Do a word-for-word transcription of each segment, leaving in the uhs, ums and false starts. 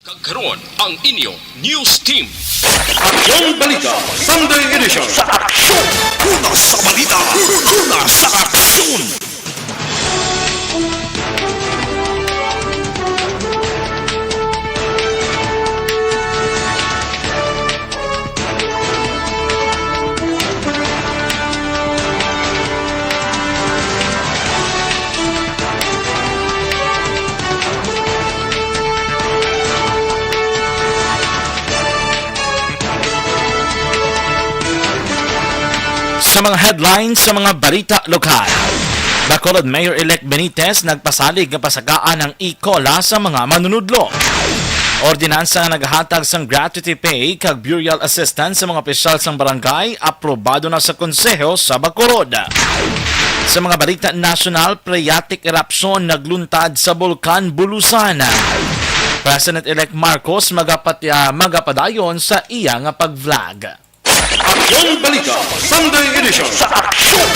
Kag karon ang inyo news team. Aksyon Balita Sunday Edition. Sa aksyon! Una sa balita! Una sa aksyon! Sa mga headlines sa mga balita lokal, Bacolod Mayor-elect Benitez nagpasalig nga pasagaan ang e-COLA sa mga manunudlo. Ordinansa nga nagahatag sang gratuity pay kag burial assistance sa mga opisyal sang barangay aprobado na sa Konseho sa Bacolod. Sa mga balita nasyonal, phreatic eruption nagluntad sa Bulkan Bulusan. President-elect Marcos magapatya-, magapadayon sa iya nga pag-vlog. Aksyon Balita Sunday Edition. Sa aksyon!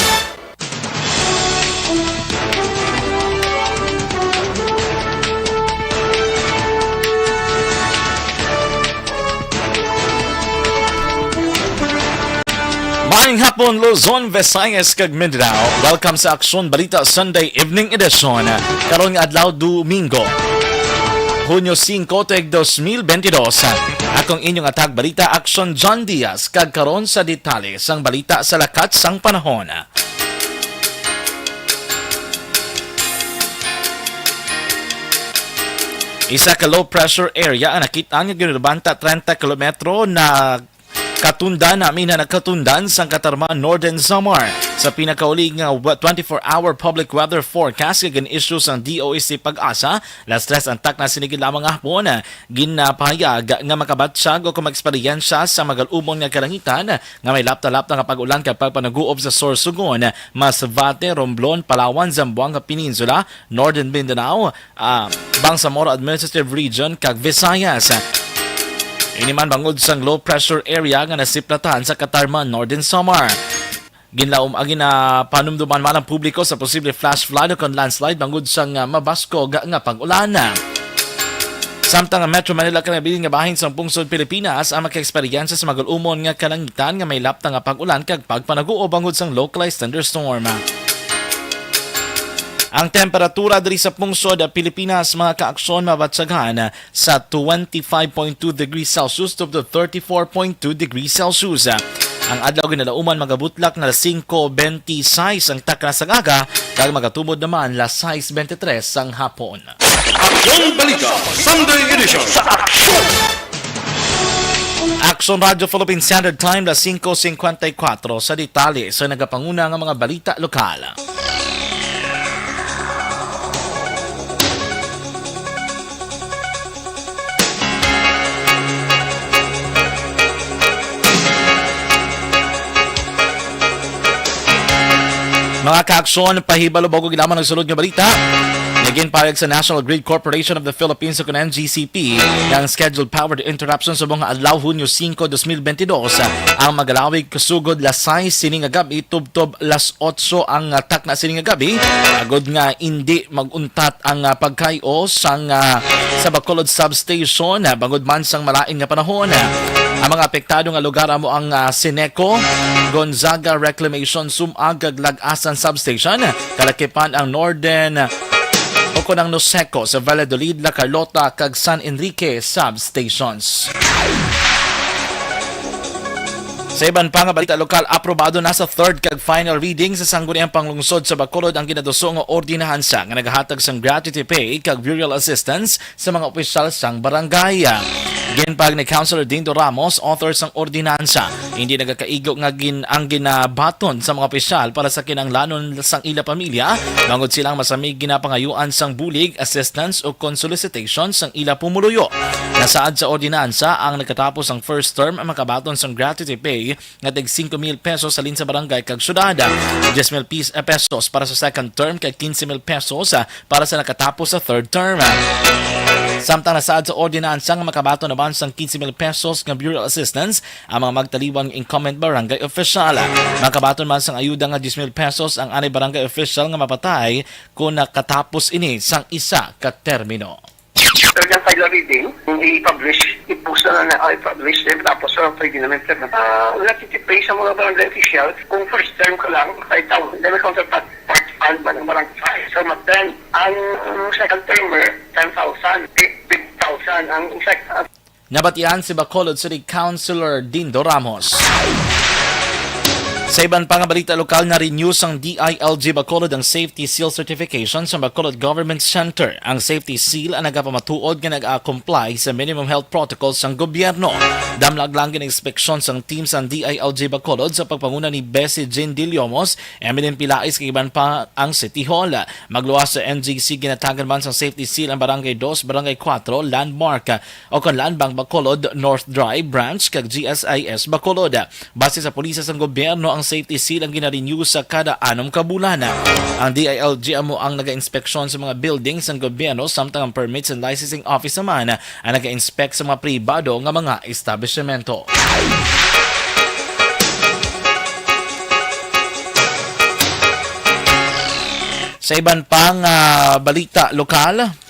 Maayong hapon, Luzon, Visayas, kag Mindanao. Welcome sa Aksyon Balita Sunday Evening Edition. Karon nga adlaw, Domingo, Hunyo singko, tuig dos mil bentidós. Akong inyong atag balita, Aksyon John Diaz, kag karon sa detalye sang balita sa lakat sang panahon. Isa ka low pressure area ang nakita nga ginulubanta treinta kilometro na katundan, namin na nagkatundan sang Catarman, Northern Samar. Sa pinakauli nga wa-, twenty-four hour public weather forecast nga gin-issue sang D O S T PAGASA, las tres ang takna sini gid lamang nga hapon, ginapahayag nga makabatyag o kung mag-eksperyensya sa magal-umon nga kalangitan nga may lapta-lapta nga pag-ulan kag pagpanaguob sa Sorsogon, Masbate, Romblon, Palawan, Zamboanga Peninsula, Northern Mindanao, ah, Bangsamoro Administrative Region, kag Visayas. Ini man bangod sang low pressure area nga nasiplatan sa Catarman, Northern Samar. Ginlaom, ah, ginapanumduman man ang publiko sa posible flash flood o kon landslide bangod sang, ah, mabaskog nga pag-ulan. Samtang ang Metro Manila kag nabilin nga bahin sang pungsod Pilipinas ang makaeksperyensya sa magal-umon nga kalangitan nga may lapta nga pag-ulan kag pagpanaguob bangod sang localized thunderstorm. Ang temperatura diri sa pungsod Pilipinas, mga kaaksyon, mabatyaghan sa twenty-five point two degrees Celsius to thirty-four point two degrees Celsius. Ang adlaw ginalauman magabutlak na las singko benti sais ang takna sang aga, kag magatumod naman las sais benti tres sang hapon. Aksyon Balita Sunday Edition. Sa aksyon! Aksyon Radyo Philippine Standard Time, las singko singkwenta y kuwatro. Sa detalye sa nagapanguna nga mga balita lokal. Mga kaaksyon, pahibalo bag-o gid lamang ang sulod nga balita. Nagin pahayag sa National Grid Corporation of the Philippines o kon N G C P nga ang scheduled power interruption sa mga adlaw Hunyo singko, dos mil bentidós ang magalawig kusugod las sais sini nga gab-i tubtob las otso ang, ah, takna sini nga gab-i, agod nga indi mag-untat ang, ah, pagkay-o sang, ah, sa Bacolod Substation, ah, bangod man sang malain nga panahon. Ang mga apektado nga lugar amo ang, ah, Sineco, Gonzaga Reclamation, Sum-ag kag Lag-asan Substation, kalakipan ang Northern o kon ang Noseco sa Valladolid, La Carlota kag San Enrique Substations. Sa iban pa nga balita lokal, aprobado na sa third kag final reading sa Sangguniang Panglungsod sa Bacolod ang ginaduso nga ordinansa nga nagahatag sang gratuity pay kag burial assistance sa mga opisyal sang barangay. Ginpahayag ni Councilor Dindo Ramos, author sang ordinansa, hindi nagakaigo nga gin-, ang ginabaton sa mga opisyal para sa kinahanglanon sang ila pamilya, bangod sila ang masami ginapangayuan sang bulig, assistance, o kon solicitation sang ila pumuluyo. Nasaad sa ordinansa, ang nagkatapos ang first term ang makabaton sang gratuity pay nga tig singko mil pesos halin sa barangay kag syudad, diyes mil pis-, eh, pesos para sa second term kag kinse mil pesos, ah, para sa nakatapos sa third term. Samtang nasaad sa ordinansa nga makabaton naman sang kinse mil pesos nga burial assistance ang mga magtaliwan nga incumbent barangay official. Makabaton man sang ayuda nga diyes mil pesos ang anay barangay official nga mapatay kon nakatapos ini sang isa ka termino. Pero yung final reading, kung i-publish, i-post na lang na, ah, i-publish, then tapos, ah, pwede naman implement. Ah, natitipay sa mga barangay officials, kung first time ka lang, five thousand, then may counterpart, part fund ba ng barangay? So, mag-, then, ang, ang second termer, ten thousand, fifty thousand, ang second, Nabatian si Bacolod City Councilor Dindo Ramos. Sa iban pa nga balita lokal, na-renew sang D I L G Bacolod ang safety seal certification sa Bacolod Government Center. Ang safety seal ang nagapamatuod nga nag-a-comply sa minimum health protocols sang gobyerno. Damlag lang gina-inspeksyon sang team sang D I L G Bacolod sa pagpanguna ni Bessie Jean Diliomos, Emeline Pilais, kag iban pa ang City Hall. Magluwas sa N G C, ginatagan man sang safety seal ang Barangay Dos, Barangay Kuwatro, Landmark, o kon Land Bank Bacolod North Drive Branch kag G S I S Bacolod. Base sa pulisya sang gobyerno, ang safety seal ang gina-renew sa kada anom ka bulan. Ang D I L G amo ang naga-inspeksyon sa mga building sang gobyerno, samtang ang permits and licensing office naman ang naga-inspect sa mga pribado nga mga establisyemento. Sa iban pang, ah, balita lokal,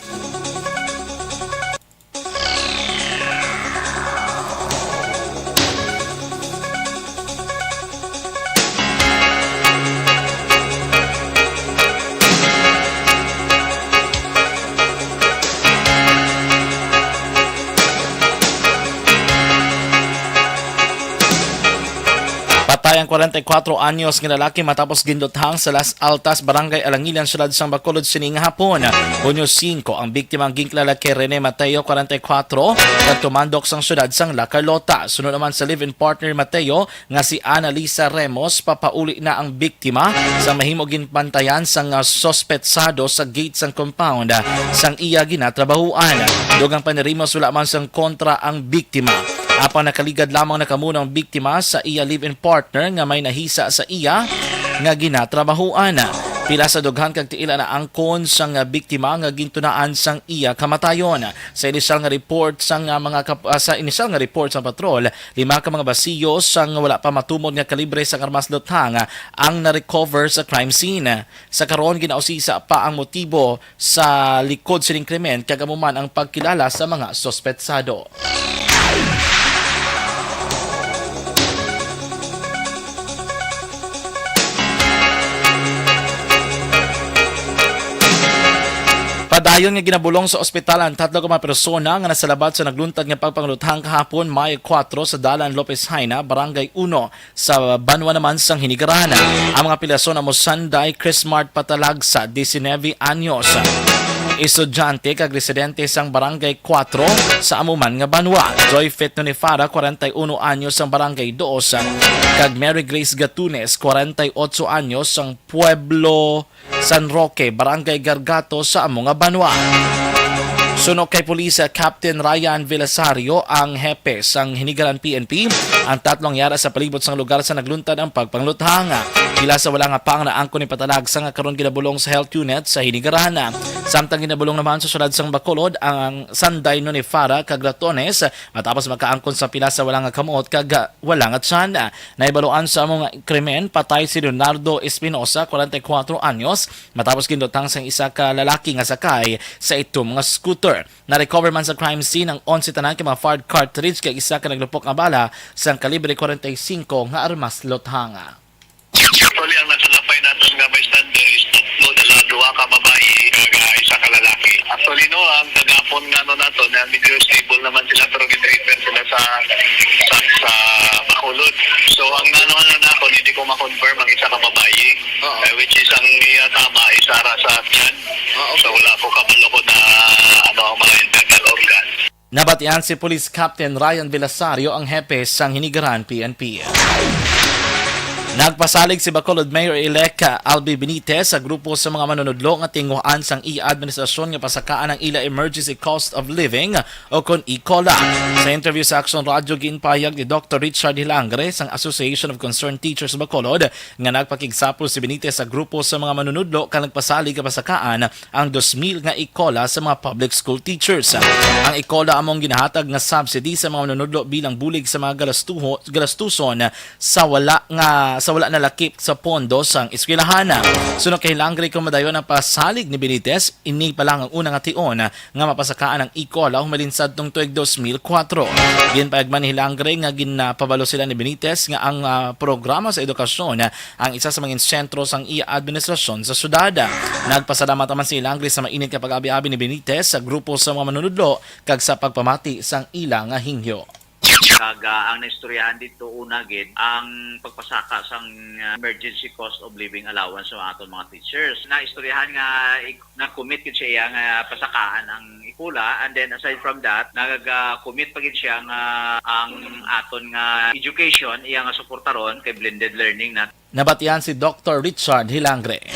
patay ang kwarenta y kuwatro anyos nga lalaki matapos ginduthang sa Las Altas, Barangay Alangilan, siyudad sang Bacolod, sining hapon. Hunyo singko, ang biktima ang ginkilala kay Rene Mateo, kwarenta y kuwatro, nga tumandok sang siyudad sang La Carlota. Sunod naman sa live-in partner ni Mateo nga si Annalisa Remos, papauli na ang biktima sa mahimo ginpantayan sang, ah, suspetsado sa gate sang compound, ah, sang iya ginatrabahuan. Dugang pa ni Remos, wala man sang kontra ang biktima. Apan nakaligad lamang na kamo ang biktima sa iya live-in partner nga may nahisa sa iya nga ginatrabahuan. Pila sa dughan kag tiil ang naangkon sang biktima nga gintunaan sang iya kamatayon. Sa inisyal nga report sang, ah, mga kap-, ah, sa inisyal nga report sa patrol, lima ka mga basiyo sang wala pa matumod nga kalibre sang armas luthang ang na-recover sa crime scene. Sa karon, ginausisa pa ang motibo sa likod sining krimen, kag amo man ang pagkilala sa mga suspetsado. Padayon nga ginabulong sa ospital ang tatlo ka mga persona nga nasalabat sa nagluntad nga pagpangaluthang kahapon, May kuwatro, sa Dalan Lopez Jaena, Barangay Uno, sa banwa naman sang Hinigaran. Ang mga apelyason amo Sanday Chrismart Patalagsa, disinebe anyos, estudyante kag residente sang Barangay Kuwatro sa amo man nga banwa. Joy Fit Nunifara, kwarenta y uno anyos, sang Barangay Dos, kag Mary Grace Gatunes, kwarenta y otso anyos, sang Pueblo San Roque, Barangay Gargato sa amo nga banwa. Suno kay Police Captain Ryan Velasario, ang hepe sang Hinigaran P N P, ang tatlo ang yara sa palibot sang lugar sa nagluntad ang pagpangaluthang. Pila sa wala nga pang naangkon ni Patalagsa nga karon ginabulong sa health unit sa Hinigaran. Samtang ginabulong naman sa siyudad sang Bacolod ang Sanday Nunifara kag Latones matapos makaangkon sa pila sa wala nga kamot kag wala nga tiyan. Nahibaluan sa amo nga krimen, patay si Leonardo Espinosa, kwarenta y kuwatro anyos, matapos gindutang sang isa ka lalaki nga sakay sa itom nga scooter. Na-recover man sa crime scene ang onse tanan ka mga fired cartridge kag isa ka naglupok nga bala sang kalibre kwarenta y singko nga armas luthang. Actually, ang nasalapay naton nga bystander is tatlo, dala, duha ka babayi, kag, ah, isa ka lalaki. Actually, no, ang kagapon nga ano naton, na medyo stable naman sila, pero gin-refer sila sa, sa, sa Bacolod. So, ang naano na nako, hindi ko ma-confirm ang isa ka babayi, Oo. eh, which is ang iya tama is ara sa tiyan. Ah, okay. So, wala ko kabalo ko na ano ang mga internal organ. Nabatian si Police Captain Ryan Velasario, ang hepe sang Hinigaran P N P. Nagpasalig si Bacolod Mayor-elect Albi Benitez sa grupo sa mga manunudlo nga tinguhaan sang iya administrasyon nga pasakaan ang ila emergency cost of living o kon e-cola. Sa interview sa Action Radio, ginpahayag ni Doctor Richard Hilangre sang Association of Concerned Teachers Bacolod nga nagpakigsapol si Benitez sa grupo sa mga manunudlo kag nagpasalig nga pasakaan ang dos mil nga e-cola sa mga public school teachers. Ang e-cola amo ang ginahatag nga subsidy sa mga manunudlo bilang bulig sa mga galastuho-, galastuson sa wala nga sa wala nalakip sa pondo sang eskwelahan. Suno kay Langre, kon madayon ang pasalig ni Benitez, ini pa lang ang una nga tion nga mapasakaan ang e-COLA humalin sadtong tuig dos mil kuwatro. Ginpayag man ni Langre nga ginapabalo sila ni Benitez nga ang, ah, programa sa edukasyon, ah, ang isa sa mga sentro sang iya administrasyon sa syudad. Nagpasalamat naman si Langre sa mainit nga pag-abi-abi ni Benitez sa grupo sa mga manunudlo kag sa pagpamati sang ila nga hingyo. Kag, ah, ang naistoryahan dito, una gid, ang pagpasaka sang, ah, emergency cost of living allowance sa aton mga teachers. Naistoryahan nga ik-, nag-commit gid siya nga pasakaan ang e-COLA, and then aside from that, nag-commit pa gid siya nga ang aton nga education iya nga suportaron kay blended learning na. Nabatian si Doktor Richard Hilangre.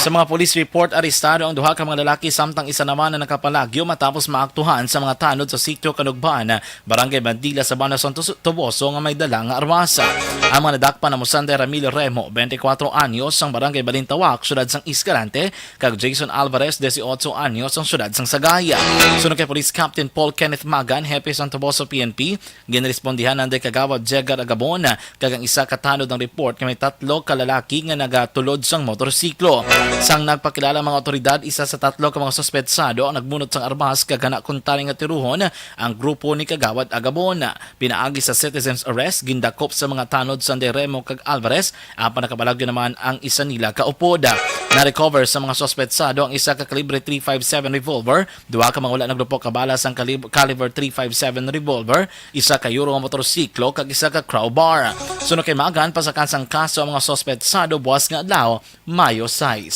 Sa mga police report, arestado ang duha ka mga lalaki samtang isa naman ang nakapalagyo matapos maaktuhan sa mga tanod sa Sitio Kanugban, Barangay Bandila sa Banwa sang Tus-, Toboso nga may dala nga armas. Ang mga nadakpan amo sanday Ramil Remo, twenty-four anyos, sang Barangay Balintawak, siyudad sang Escalante, kag Jason Alvarez, dieciocho anyos, sang siyudad sang Sagaya. Suno kay Police Captain Paul Kenneth Magan, hepe sang Toboso P N P, ginrespondihan anday Kagawad Jegar Agabon, kag ang isa ka tanod ang report nga may tatlo ka lalaki nga nagatulod sang motorsiklo. Sang nagpakilala ang mga awtoridad, isa sa tatlo ka mga suspetsado ang nagmunot sang armas kag hana kuntani nga tiruhon ang grupo ni Kagawad Agabon. Pinaagi sa citizen's arrest, gindakop sa mga tanod sanday Remo kag Alvarez, apan nakabalagyo naman ang isa nila ka upod. Na-recover sa mga suspetsado ang isa ka kalibre three five seven revolver, duha ka mga wala naglupok ka bala sang kalib-, caliber three five seven revolver, isa ka Euro nga motorsiklo, kag isa ka crowbar. Suno kay Magan, pasakan sang kaso ang mga suspetsado buas nga adlaw, Mayo sais.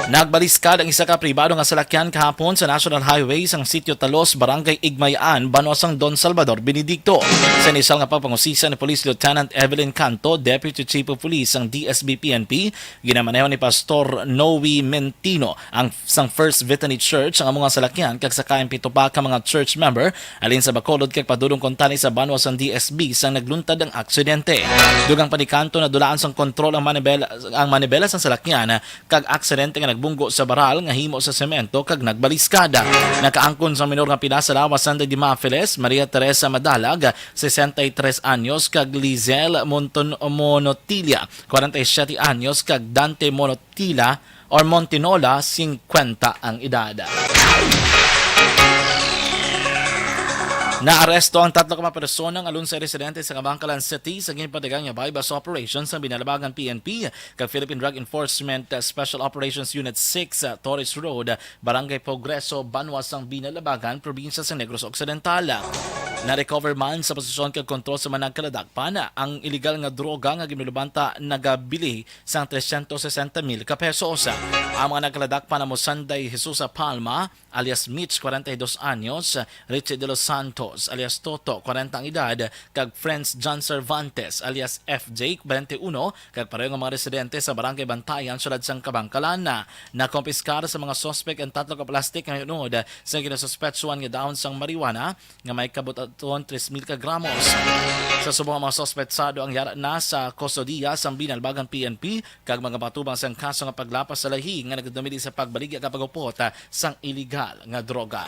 Nagbaliskad ang isa ka pribado nga salakyan kahapon sa National Highway sang Sitio Talos, Barangay Igmayaan, banwa sang Don Salvador Benedicto. Sa inisyal nga pagpangusisa ni Police Lieutenant Evelyn Canto, Deputy Chief of Police sang D S B P N P, ginamaneho ni Pastor Noe Mentino ang sang First Bethany Church ang amo nga salakyan kag sakayan pito pa ka mga church member halin sa Bacolod kag padulong kuntani sa banwa sang D S B sang nagluntad ang aksidente. Dugang pa ni Canto, nadulaan sang kontrol ang manibela, ang manibela sang salakyan kag aksidente nga nagbunggo sa baral nga himo sa semento kag nagbaliskad. Nakaangkon sang minor nga pinasalawas sanday Dimafeles Maria Teresa Madalag, sesenta y tres anyos, kag Lizelle Monton-, Monotilla, kwarenta y siyete anyos, kag Dante Monotilla or Montinola, singkwenta ang edad. Naaresto ang tatlo ka mga persona nga lunsay residente sa Kabankalan City sa ginpatigayon nga buy-bust operation sa Binalabagan P N P kag Philippine Drug Enforcement, uh, Special Operations Unit six, uh, Torres Road, Barangay Progreso, banwa sang Binalabagan, probinsya sa Negros Occidental. Na-recover man sa posesyon kag kontrol sa mga nagkaladakpan ang iligal nga droga nga ginulubanta nagabili sang trescientos sesenta mil ka pesos. Ang mga nagkaladakpan amo sanday Jesusa Palma, alias Mitch, kwarenta y dos anyos, Richie De Los Santos, alias Toto, kwarenta ang edad, kag Franz John Cervantes, alias F J, twenty-uno, kag pareho nga mga residente sa Barangay Bantayan, siyudad sang Kabankalan. Nakompiskar sa mga suspek ang tatlo ka plastik nga unod sa ginasuspetsuhan nga dahon sang marijuana nga may kabut-aton tres mil ka gramos. Sa subong, ang mga suspetsado ang yara na sa kustodiya sang Binalbagan P N P kag magapaatubang sang kaso nga paglapas sa lahi nga nagdumili sa pagbaligya kag pag-upot, ah, sang iligal nga droga.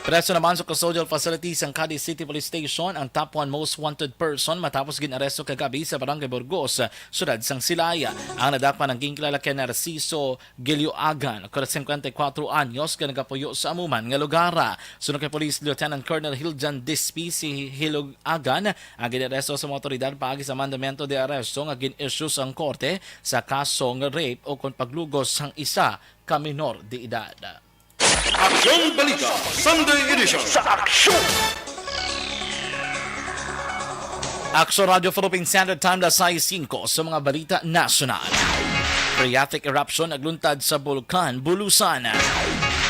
Preso naman sa custodial facility sang Cadiz City Police Station ang top one most wanted person matapos gin-aresto kagabi sa Barangay Burgos, siyudad sang Silay. Ang nadakpan ang ginkilala kay Narciso Gilioagan, kwarenta y kuwatro anyos, nga nagapuyo sa amo man nga lugar. Suno kay Police Lieutenant Colonel Hiljan Dispi, si Hiloagan ang gin-aresto sa mga awtoridad paagi sa mandamiento de arresto nga gin-issue sang korte sa kaso nga rape o kon paglugos sang isa ka minor de edad. Aksyon Balita Sunday Edition. Sa Aksyon! Aksyon Radio Philippine Standard Time, alas sais singko sa mga balita nasyonal. Phreatic eruption nagluntad sa Bulkan Bulusan.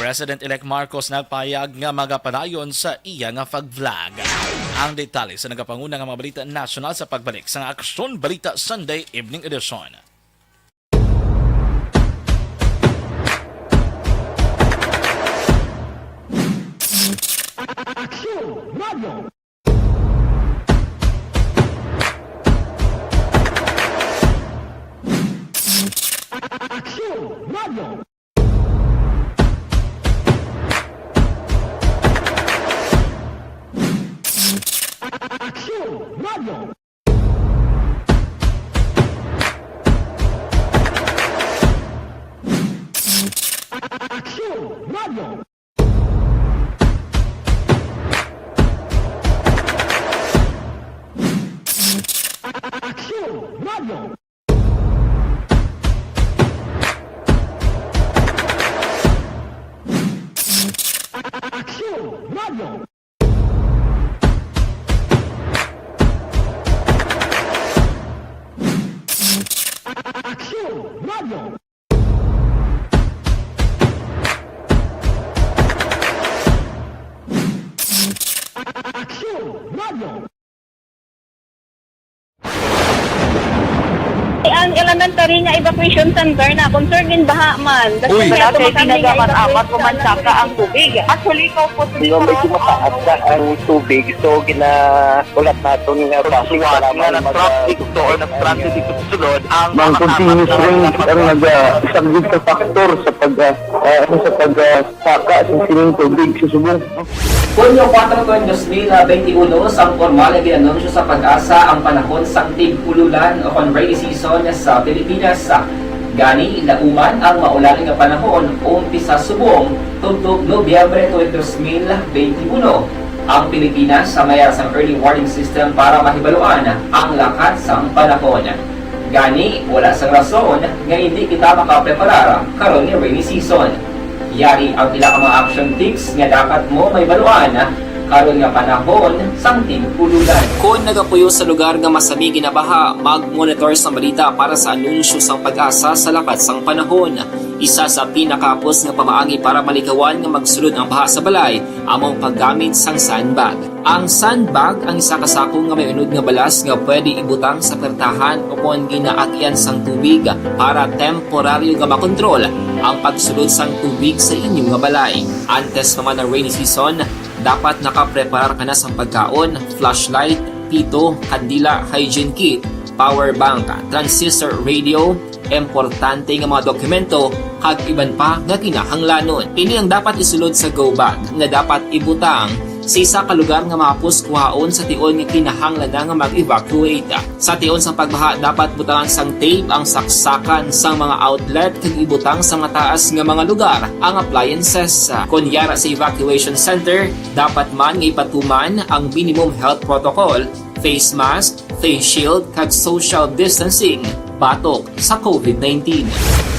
President-elect Marcos nagpahayag nga magapadayon sa iya nga pag-vlog. Ang detalye sa nagapanguna nga mga balita nasyonal sa pagbalik sa Aksyon Balita Sunday Evening Edition. Aksyon Radio. Aksyon Radio. Aksyon Radio! Aksyon Radio! Aksyon Radio! Aksyon Radio! Aksyon Radio! Aksyon Radio! Ang elementary nga evacuation center na concern gin baha man. Uy. Wala kay tinaga man amat, pumansaka ang tubig. Actually, ikaw po sa Medyo mataas na ang tubig, so gina-, ulat naton nga traffic para nga mag-, nag-traffic to or nag-transit dito sa sulod, ang Mang mga continuous apat na rain ang mga nag-, ah, isang big factor sa pag, ah, ah, ano, sa pag, ah, saka sa sining tubig sa subong. Hunyo kuwatro, tuig dos mil benti uno, sang pormal nga gin-anunsyo sa PAGASA ang panahon sang tig-ululan o kon rainy season sa Pilipinas. Gani, lauman ang maulan nga panahon umpisa subong tubtob Nobyembre tuig dos mil benti uno. Ang Pilipinas sa may ara sang early warning system para mahibaluan ang lakat sang panahon. Gani, wala sang rason nga indi kita makapreparar karon nga rainy season. Yari ang pila ka mga action tips nga dapat mo mahibaluan karon nga panahon sang tig-ululan. Kon nagapuyo sa lugar nga masami ginabaha, mag-monitor sang balita para sa anunsyo sang PAGASA sa lakat sang panahon. Isa sa pinakahapos nga pamaagi para malikawan nga magsulod ang baha sa balay amo ang paggamit sang sandbag. Ang sandbag ang isa ka sako nga may unod nga balas nga pwede ibutang sa pertahan o kon ginaagyan sang tubig para temporaryo nga makontrol ang pagsulod sang tubig sa inyo nga balay. Antes pa man ang rainy season, dapat nakapreparar ka na sang pagkaon, flashlight, pito, kandila, hygiene kit, power bank, transistor radio, importante nga mga dokumento, kag iban pa nga kinahanglanon. Ini ang dapat isulod sa go bag nga dapat ibutang sa isa ka lugar nga mahapos kuhaon sa tion nga kinahanglan na nga mag-evacuate. Sa tion sang pagbaha, dapat butangan sang tape ang saksakan sang mga outlet kag ibutang sa mataas nga mga lugar ang appliances. Kon yara sa evacuation center, dapat man nga ipatuman ang minimum health protocol, face mask, face shield, kag social distancing batok sa covid nineteen.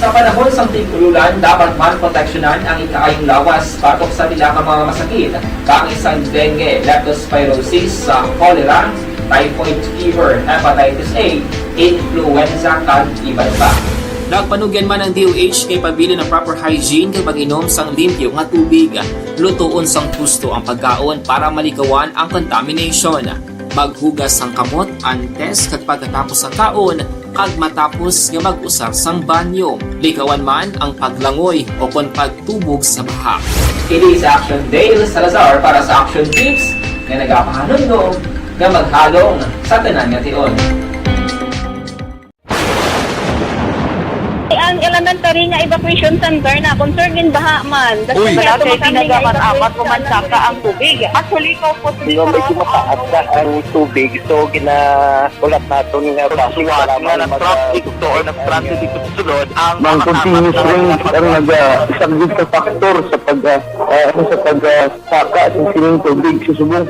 Sa panahon sang tig-ululan, dapat man proteksyonan ang ikaayong lawas batok sa pila ka mga masakit, kaangay sang dengue, leptospirosis, sa cholera, typhoid fever, hepatitis A, influenza, kag iban pa. Nagpanugyan man ang D O H nga ipabilin ang proper hygiene kag pag-inom sang limpyo nga tubig. Lutoon sang husto ang pagkaon para malikawan ang contamination. Maghugas sang kamot antes kag pagkatapos sang kaon kag matapos nga mag-usar sang banyo. Likawan man ang paglangoy o kon pagtubog sa baha. Kini si Action Dale Salazar para sa Action Tips nga nagapahanumdom nga maghalong sa tanan nga tion. Ang elementary nga evacuation center na concern gin baha man. Uy. Wala kay tinaga man amat, pumansaka ang tubig. Actually, ikaw po sa Medyo mataas na ang tubig, so gina-, ulat naton nga traffic para nga mag-, nag-traffic to or nag-transit dito sa sulod ang Mang mga continuous apat na rain mga ang nag-, ah, isang big factor sa pag, ah, ah, ano, sa pag, ah, saka sa sining tubig sa subong.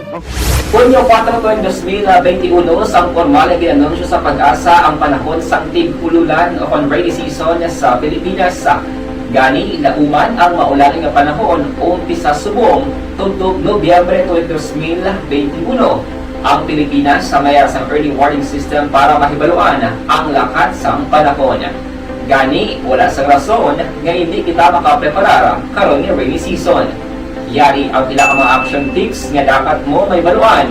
Hunyo kuwatro, tuig dos mil benti uno, sang pormal nga gin-anunsyo sa PAGASA ang panahon sang tig-ululan o kon rainy season sa Pilipinas. Gani, lauman ang maulan nga panahon umpisa subong tubtob Nobyembre tuig dos mil benti uno. Ang Pilipinas sa may ara sang early warning system para mahibaluan ang lakat sang panahon. Gani, wala sang rason nga indi kita makapreparar karon nga rainy season. Yari ang pila ka mga action tips nga dapat mo mahibaluan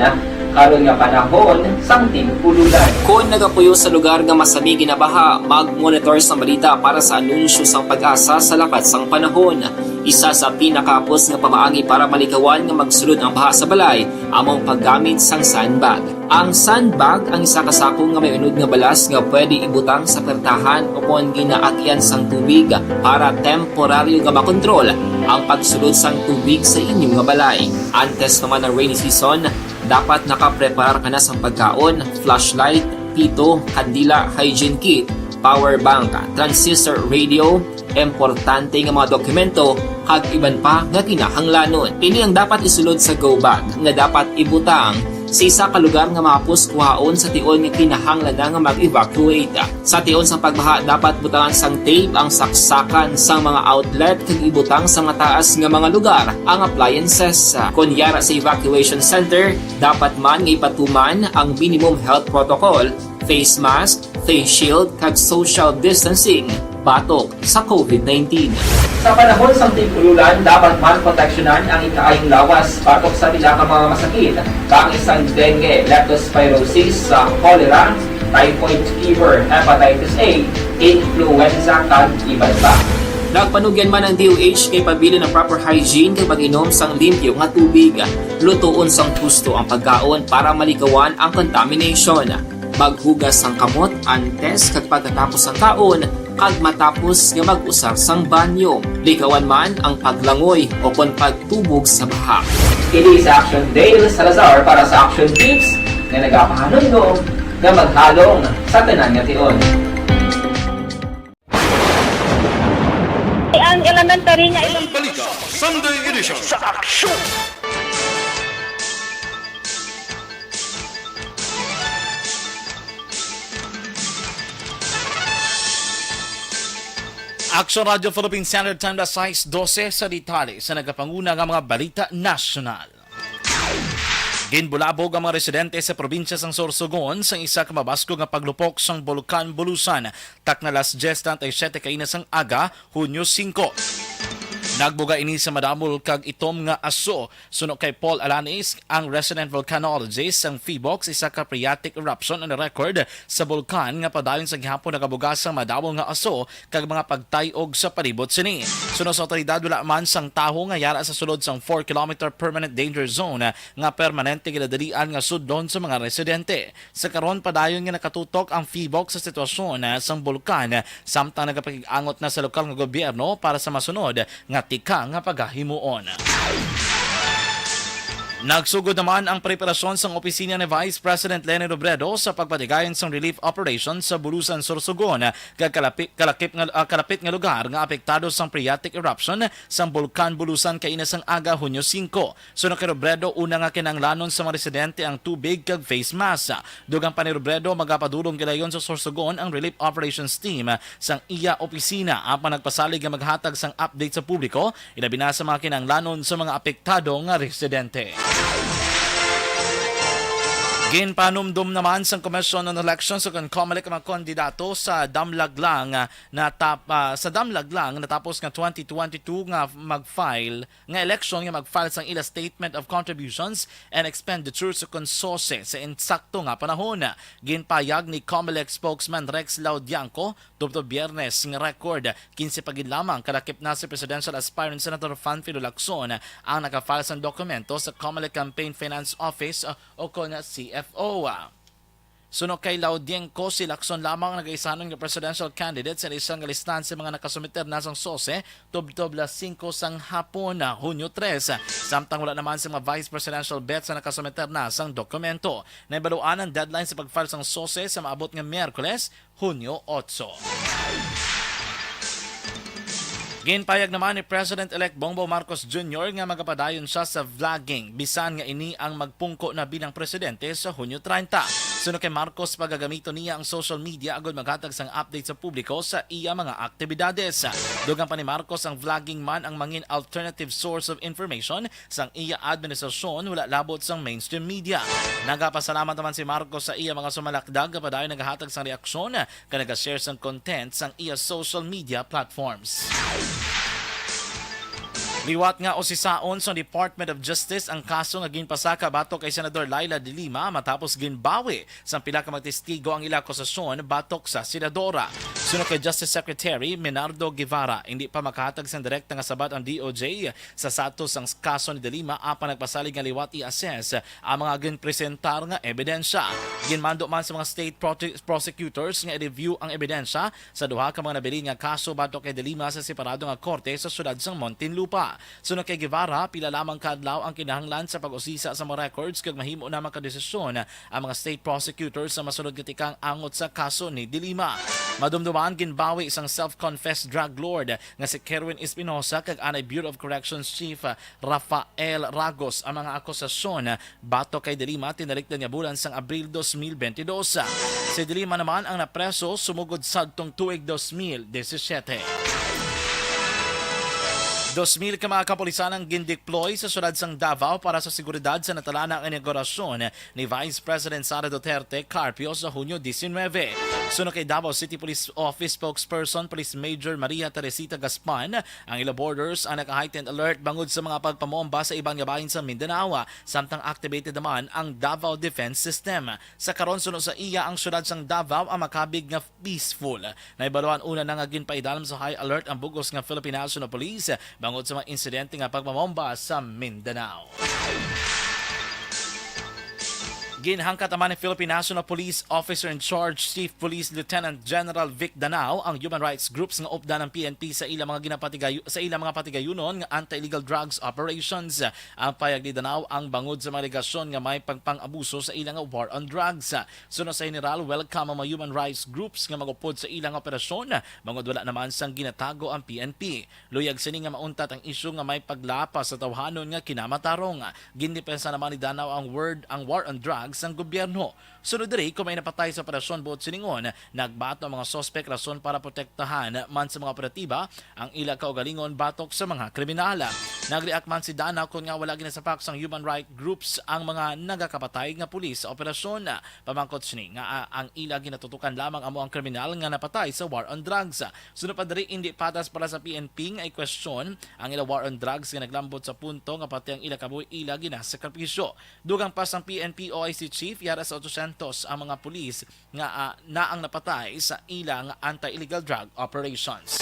karon nga panahon sang tig-ululan. Kon nagapuyo sa lugar nga masami ginabaha, mag-monitor sang balita para sa anunsyo sang PAGASA sa lakat sang panahon. Isa sa pinakahapos nga pamaagi para malikawan nga magsulod ang baha sa balay amo ang paggamit sang sandbag. Ang sandbag ang isa ka sako nga may unod nga balas nga pwede ibutang sa pertahan o kon ginaagyan sang tubig para temporaryo nga makontrol ang pagsulod sang tubig sa inyo nga balay. Antes pa man ang rainy season, Dapat nakapreparar ka na sang pagkaon, flashlight, pito, kandila, hygiene kit, power bank, transistor radio, importante nga mga dokumento, kag iban pa nga kinahanglanon. Ini ang dapat isulod sa go bag nga dapat ibutang sa isa ka lugar nga mahapos kuhaon sa tion nga kinahanglan na nga mag-evacuate. Sa tion sang pagbaha, dapat butangan sang tape ang saksakan sang mga outlet kag ibutang sa mataas nga mga lugar ang appliances. Kon yara sa evacuation center, dapat man nga ipatuman ang minimum health protocol, face mask, face shield, kag social distancing batok sa covid nineteen. Sa panahon sang tig-ululan, dapat man proteksyonan ang ikaayong lawas batok sa pila ka mga masakit, kaangay sang dengue, leptospirosis, sa cholera, typhoid fever, hepatitis A, influenza, kag iban pa. Nagpanugyan man ang D O H kay pabilin ang proper hygiene kag pag-inom sang limpyo nga tubig. Lutoon sang husto ang pagkaon para malikawan ang contamination. Maghugas sang kamot antes kag pagkatapos sang kaon, kag matapos nga mag-usar sang banyo. Likawan man ang paglangoy o kon pagtubog sa baha. Kini si Action Dale Salazar para sa Action Tips nga nagapahanumdom nga maghalong sa tanan nga tion. Ang elementary nga Balita Sunday Edition. Sa aksyon. Action Radio Philippine Standard Time, alas sais dose, sa detalye sa nagapanguna nga mga balita nasyonal. Ginbulabog ang mga residente sa probinsya sang Sorsogon sang isa ka mabaskog nga paglupok sang Bulkan Bulusan, takna alas dyes treinta y siete kaina sang aga, Hunyo singko. Nagbuga ini sa madamol kag itom nga aso. Suno kay Paul Alanis, ang resident volcanologist sang PHIVOLCS, isa ka phreatic eruption ang record sa bulkan nga padayon sa gihapon nagabuga sang madamol nga aso kag mga pagtay-og sa palibot sini. Suno sa awtoridad, wala man sang tawo nga yara sa sulod sang four kilometer permanent danger zone nga permanente ginadalian nga sudlon sa mga residente. Sa karon, padayon nga nakatutok ang PHIVOLCS sa sitwasyon, ah, sang bulkan, samtang nagapakig-angot na sa lokal nga gobyerno para sa masunod nga tikang nga pagahimuon. Nagsugod naman ang preparasyon sang opisina ni Vice President Leni Robredo sa pagpatigayon sang relief operation sa Bulusan, Sorsogon, kag kalapi-, kalakip nga, ah, kalapit nga lugar nga apektado sang phreatic eruption sang Bulkan Bulusan kaina sang aga, Hunyo singko. Suno kay Robredo, una nga kinahanglanon sa mga residente ang tubig kag face mask. Dugang pa ni Robredo, magapadulong gilayon sa Sorsogon ang Relief Operations Team sang iya opisina, apan nagpasalig nga maghatag sang update sa publiko, ilabi na sa mga kinahanglanon sa mga apektado nga residente. Ginpanumdom naman sang Commission on Elections o kon COMELEC ang mga kandidato sa damlag lang natap-, ah, sa damlag lang natapos nga twenty twenty-two nga mag-file nga eleksyon nga mag-file sang ila Statement of Contributions and Expenditures o kon SOSE sa insakto nga panahon. Ginpahayag ni COMELEC spokesman Rex Laudiangco, tubtob Biyernes nga record, kinse pa gid lamang kalakip na si presidential aspirant Senator Panfilo Lacson ang naka-file sang dokumento sa COMELEC Campaign Finance Office o kon C F O. Suno kay Laudiangco, si Lacson lamang ang nagaisanon nga presidential candidate sa isa nga listahan sa mga nakasumiter na sang SOSE tubtob alas singko sang hapon, Hunyo tres, samtang wala naman sa mga vice presidential bet sa nakasumiter na sang dokumento. Nahibaluan ang deadline sa pag-file sang SOSE sa maabot nga Miyerkules, Hunyo otso. Ginpahayag naman ni President-elect Bongbong Marcos Junior nga magapadayon sia sa vlogging, bisan nga ini ang magpungko na bilang presidente sa Hunyo treinta. Suno kay Marcos, pagagamiton niya ang social media agud maghatag sang update sa publiko sa iya mga aktibidades. Dugang pa ni Marcos, ang vlogging man ang mangin alternative source of information sang iya administrasyon, wala labot sang mainstream media. Nagapasalamat naman si Marcos sa iya mga sumalakdag nga padayon nagahatag sang reaksyon kag naga-share sang content sang iya social media platforms. Liwat nga usisaon sang Department of Justice ang kaso nga ginpasaka batok kay Senador Leila de Lima matapos ginbawi sang pila ka mga testigo ang ila akusasyon batok sa senadora. Suno kay Justice Secretary Menardo Guevara, hindi pa makahatag sang direkta nga sabat ang D O J sa status sang kaso ni De Lima, apan nagpasalig nga liwat i-assess ang mga ginpresentar nga ebidensya. Ginmando man sa mga state prote-, prosecutors nga i-review ang ebidensya sa duha ka mga nabilin nga kaso batok kay De Lima sa separado nga korte sa siyudad sang Muntinlupa. Suno kay Guevara, pila lamang ka adlaw ang kinahanglan sa pag-usisa sa mga records kag mahimo na makadesisyon ang mga state prosecutors sa masunod nga tikang angot sa kaso ni De Lima. Madumduman, ginbawi sang self-confessed drug lord nga si Kerwin Espinosa kag anay Bureau of Corrections Chief, ah, Rafael Ragos ang mga akusasyon batok kay De Lima tinalikdan nga bulan sang Abril dos mil bentidós. Si De Lima naman ang napreso sumugod sadtong tuig dos mil disisiete. Dos mil ka mga kapulisan ang gindeploy sa siyudad sang Davao para sa seguridad sa natalana nga inaugurasyon ni Vice President Sara Duterte Carpio sa Hunyo disinuybe. Suno kay Davao City Police Office Spokesperson Police Major Maria Teresita Gaspan, ang ila borders ang naka-heightened alert bangod sa mga pagpamomba sa iban nga bahin sa Mindanao, samtang activated naman ang Davao Defense System. Sa karon, suno sa iya, ang siyudad sang Davao ang makabig nga peaceful. Nahibaluan una na nga ginpaidalom sa high alert ang bug-os nga Philippine National Police bangod sa mga insidente nga pagpamomba sa Mindanao. Ginhangkat naman ni Philippine National Police Officer in Charge, Chief Police Lieutenant General Vic Danao, ang human rights groups nga updan ang P N P sa ilang mga ginapatigayo-, sa ilang mga patigayunon nga anti-illegal drugs operations. Ang payag ni Danao ang bangod sa mga alegasyon nga may pagpang-abuso sa ilang war on drugs. Suno sa General, welcome ang mga human rights groups nga mag-upod sa ilang operasyon, bangod wala naman sang ginatago ang P N P. Luyag sini nga mauntat ang isyu nga may paglapas sa tawhanon nga kinamatarong. Gindepensa naman ni Danao ang word, ang war on drugs sang gobyerno. Sunod diri, kung may napatay sa operasyon buot siningon, nagbato ang mga suspek rason para protektahan man sa mga operatiba ang ila kaugalingon batok sa mga kriminal. Nag-react man si Danao kon nga wala ginasapak sang human rights groups ang mga nagakapatay nga pulis sa operasyon. Pamangkot sini nga, ah, ang ila ginatutukan lamang amo ang kriminal nga napatay sa war on drugs. Sunod pa diri, indi patas para sa P N P nga i-question ang ila war on drugs nga naglambot sa punto nga pati ang ila kabuhi ila ginasakripisyo. Dugang pa sang P N P O I C chief, yara sa otsosyentos ang mga pulis nga, ah, na ang napatay sa ila nga anti-illegal drug operations.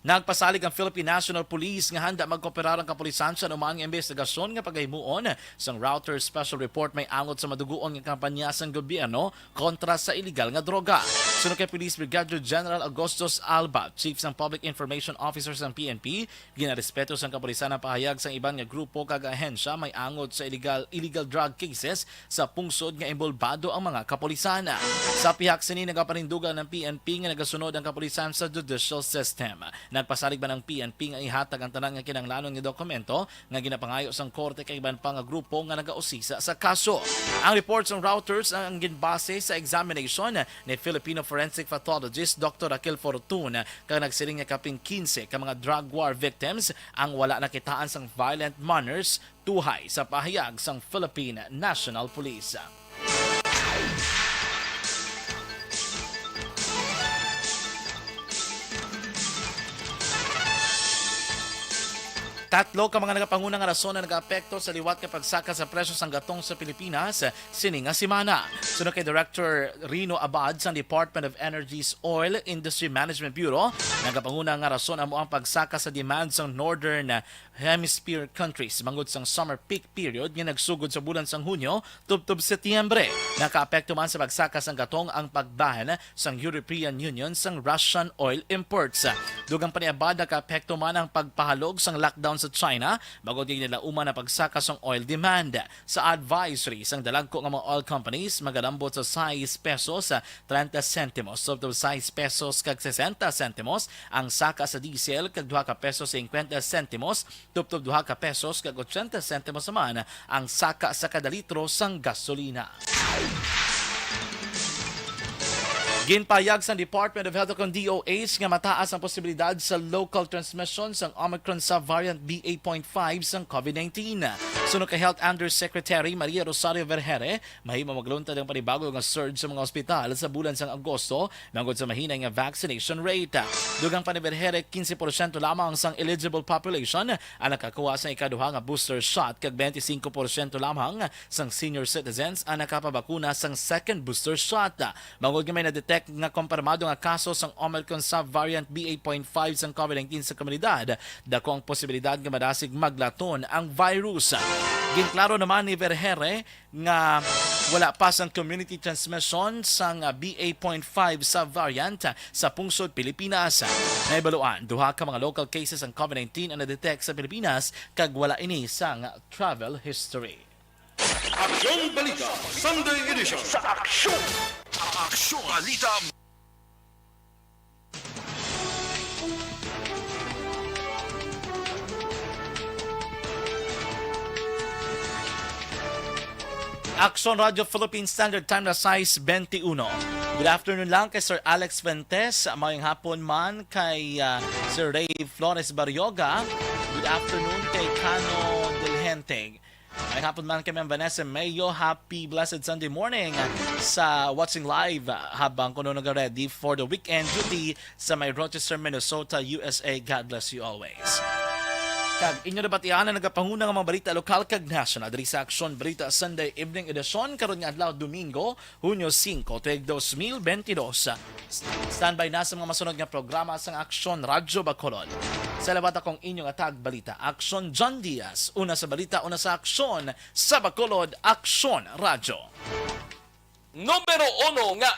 Nagpasalig ang Philippine National Police nga handa magkooperar ang kapulisan sa anuman nga investigasyon nga pagahimuon sang Reuters Special Report may angot sa madugoon nga kampanya sang gobyerno kontra sa iligal nga droga. Suno kay Police Brigadier General Augustus Alba, Chief sang Public Information Officer sang P N P, ginarespeto sang kapulisan ang pahayag sang iban nga grupo kag ahensya may angot sa illegal, illegal drug cases sa pungsod nga inbolbado ang mga kapulisan. Sa pihak sini, nagapanindugan ang P N P nga nagasunod ang kapulisan sa judicial system. Nagpasalig man ang P N P nga ihatag ang tanan nga kinahanglanon nga dokumento nga ginapangayo sang korte kay iban pa nga grupo nga nagausisa sa kaso. Ang report sang Reuters ang ginbase sa examination ni Filipino forensic pathologist Doctor Raquel Fortun, kag nagsiling nga kapin kinse ka mga drug war victims ang wala nakitaan sang violent manners, tuhay sa pahayag sang Philippine National Police. Tatlo ka mga nagapanguna nga rason ang nagaapekto sa liwat nga pagsaka sa presyo sang gatong sa Pilipinas sini nga semana. Suno kay Director Rino Abad sang Department of Energy's Oil Industry Management Bureau, nagapanguna nga rason amo ang pagsaka sa demand sang Northern Hemisphere countries bangod sang summer peak period nga nagsugod sa bulan sang Hunyo tubtob Setyembre. Nakaapekto man sa pagsaka sang gatong ang pag-ban sang European Union sang Russian oil imports. Dugang pa ni Abad, nakaapekto man ang pagpahalog sang lockdown sa China bangod kay ginalauman ang pagsaka sang oil demand. Sa advisory sang dalagko nga mga oil companies, magalambot sa sais pesos trenta sentimos tubtob sais pesos kag sesenta sentimos ang saka sa diesel kag duha ka pesos singkwenta sentimos tubtob duha ka pesos kag otsenta sentimos naman ang saka sa kada litro sang gasolina. Ginpahayag sang Department of Health o kon D O H nga mataas ang posibilidad sa local transmission sang Omicron subvariant B A point five sang COVID nineteen. Suno kay Health Undersecretary Maria Rosario Vergeire, mahimo magluntad ang panibago nga surge sa mga ospital sa bulan sang Agosto, manggod sa mahinay nga vaccination rate. Dugang pa ni Vergeire, quince porsyento lamang sang eligible population ang nakakuha sang ikaduha nga booster shot, kag twenty-five porsyento lamang sang senior citizens ang nakapabakuna sang second booster shot. Bangod nga may na-detect nga kompirmado nga kaso sang Omicron subvariant B A point five sang COVID nineteen sa komunidad, dako ang posibilidad nga madasig maglaton ang virus. Ginklaro naman ni Vergeire nga wala pa sang community transmission sang B A point five subvariant sa pungsod Pilipinas. Nahibaluan, duha ka mga local cases ang COVID nineteen ang na-detect sa Pilipinas, kag wala ini sang travel history. Aksyon Balita Sunday Edition. Sa Aksyon! Aksyon Balita. Aksyon Radyo Philippine Standard Time na sais bente uno. Good afternoon lang kay Sir Alex Fuentes. Maayong hapon man kay, ah, Sir Ray Flores Barrioga. Good afternoon kay Cano Delhente. Maayong hapon man kay Ma'am Vanessa Mayo. Happy blessed Sunday morning sa watching live, ah, habang kuno nag-ready for the weekend duty sa may Rochester, Minnesota, U S A. God bless you always. Kag inyo nabatian ang nagapanguna nga mga balita lokal kag nasyonal diri sa Aksyon Balita Sunday Evening Edition karon nga adlaw, Domingo, Hunyo singko, tuig dos mil bentidós. Standby na sa mga masunod nga programa sang Aksyon Radyo Bacolod. Sa liwat akong inyong atag balita, Aksyon John Diaz. Una sa balita, una sa aksyon, sa Bacolod, Aksyon Radyo. Numero uno nga